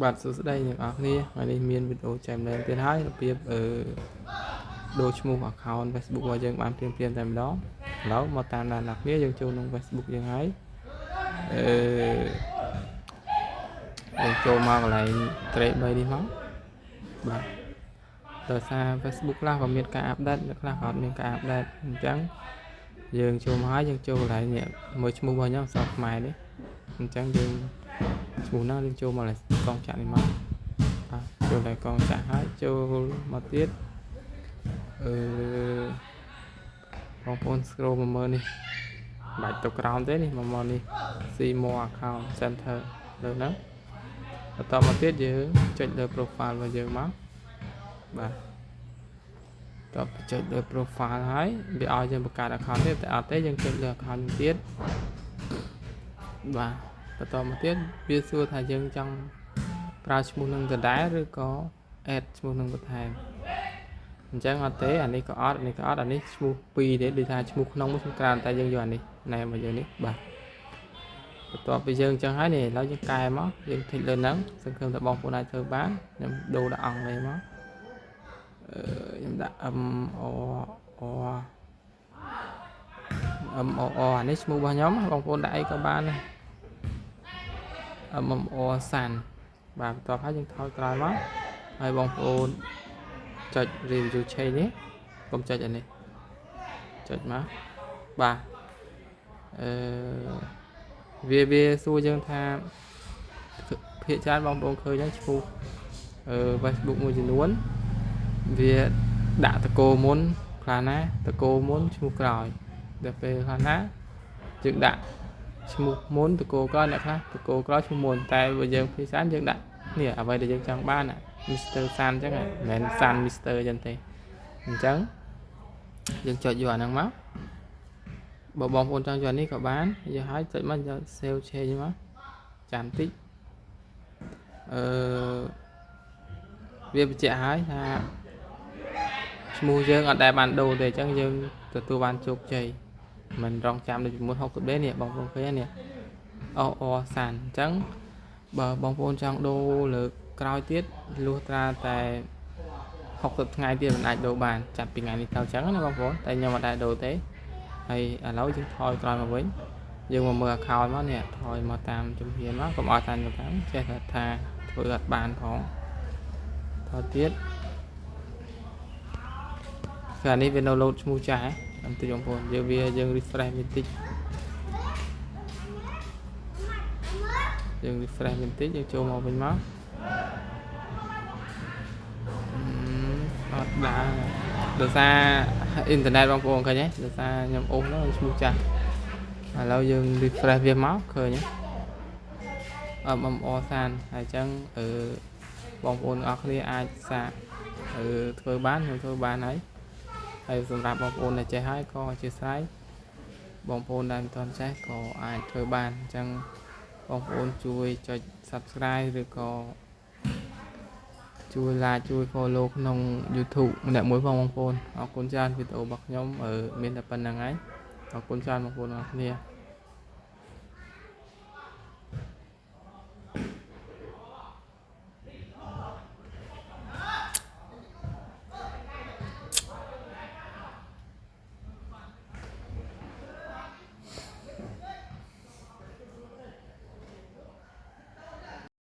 បាទសួស្តីអ្នកនរគ្នាថ្ងៃនេះមានវីដេអូចែករំលែកទៀតហើយរបៀបអឺដូរឈ្មោះ account Facebook របស់យើងបានភ្លាមៗតែម្ដងឥឡូវមកតាមដានអ្នកគ្នាយើងចូលក្នុង Facebook យើងហើយអឺយើងចូលមកកន្លែងត្រេ3នេះមកបាទដោយសារ Facebook ខ្លះក៏មានការ update ខ្លះក៏អត់មានការ update អញ្ចឹងយើងចូលមកហើយយើងចូលកន្លែងនេះមើលឈ្មោះរបស់ខ្ញុំអក្សរខ្មែរនេះអញ្ចឹងយើងឈ្មោះហ្នឹងយើងចូលមកកងចាក់នេះមកបាទចូលដល់កងចាក់ហើយចូលមកទៀតអឺបងប្អូន scroll មកមើលនេះបាច់ទៅក្រោមទេនេះមកមកនេះ see more account center លើហ្នឹងបន្តមកទៀតយើងចុចលើ profile របស់យើងមកបាទតបចុចលើ profile ហើយវាឲ្យយើងបង្កើត account ទៀតតែអត់ទេយើងចុចលើ account ទៀតបាទបន្តមកទៀតវាសួរថាយើងចង់ប្រើឈ្មោះនឹងដដែលឬក៏ add ឈ្មោះនឹងបន្ថែមអញ្ចឹងអត់ទេអានេះក៏អត់អានេះក៏អត់អានេះឈ្មោះពីរទេដូចថាឈ្មោះក្នុងមួយឈ្មោះក្រៅតែយើងយកអានេះណែមកយើងនេះបាទបន្ទាប់ពីយើងអញ្ចឹងហើយនេះឥឡូវយើងកែមកយើងធីកលើហ្នឹងសង្ឃឹមថាបងប្អូនអាចធ្វើបានខ្ញុំដូរដាក់អង់គ្លេសមកអឺខ្ញុំដាក់ M O O M O O អានេះឈ្មោះរបស់ខ្ញុំបងប្អូនដាក់អីក៏បានដែរ M M O សាន់បាទបន្ទាប់ហើយយើងថយក្រោយមកហើយបងប្អូនចុច review change នេះកុំចុចអានេះចុចមកបាទអឺវាវាសួរយើងថាភាគច្រើនបងប្អូនឃើញហើយឈ្មោះអឺ Facebook មួយចំនួនវាដាក់តកោមុនខ្លះណាតកោមុនឈ្មោះក្រោយដល់ពេលខ្លះណាយើងដាក់ ឈ្មោះមុនតកូក្រោយអ្នកខ្លះតកូក្រោយឈ្មោះមុនតែបើយើងភាសាយើងដាក់នេះអ្វីដែលយើងចង់បាន Mr. San អញ្ចឹងមិនមែន San Mr. អញ្ចឹងទេអញ្ចឹងយើងចុចយកអាហ្នឹងមកបើបងប្អូនចង់យកអានេះក៏បានយកហើយចុចមកយក save change មកចាំតិចអឺវាបញ្ជាក់ហើយថាឈ្មោះយើងអត់ដែលបានដូរទេអញ្ចឹងយើងទទួលបានជោគជ័យមិនរងចាំដូចពីមុន60ដេនេះបងប្អូនឃើញនេះអអសានអញ្ចឹងបើបងប្អូនចង់ដូរលើកក្រោយទៀតលុះត្រាតែ60ថ្ងៃទៀតមិនអាចដូរបានចាប់ពីថ្ងៃនេះទៅអញ្ចឹងណាបងប្អូនតែខ្ញុំអត់ដែលដូរទេហើយឥឡូវយើងថយក្រោយមកវិញយើងមកមើល account មកនេះថយមកតាមជំហានមកកុំឲ្យតាមតាមចេះតែថាធ្វើអត់បានផងថយទៀតគឺអានេះវានៅ load ឈ្មោះចាស់បន្តិចបងប្អូនយើងវាយើង refresh បន្តិចយើង refresh បន្តិចយើងចូលមកវិញមកអត់ដើរដោយសារអ៊ីនធឺណិតបងប្អូនឃើញទេដោយសារខ្ញុំអូសនោះឈ្មោះចាស់ឥឡូវយើង refresh វាមកឃើញទេ MMO សានហើយអញ្ចឹងអឺបងប្អូនទាំងអស់គ្នាអាចសាកអឺធ្វើបានខ្ញុំធ្វើបានហើយហើយសម្រាប់បងប្អូនដែលចេះហើយក៏អធិស្ឋានបងប្អូនដែលមិនទាន់ចេះក៏អាចធ្វើបានអញ្ចឹងបងប្អូនជួយចុច Subscribe ឬក៏ជួយ like ជួយ follow ក្នុង YouTube ម្នាក់មួយផងបងប្អូនអរគុណច្រើនវីដេអូរបស់ខ្ញុំមានតែប៉ុណ្្នឹងហើយអរគុណច្រើនបងប្អូនទាំងអស់គ្នា។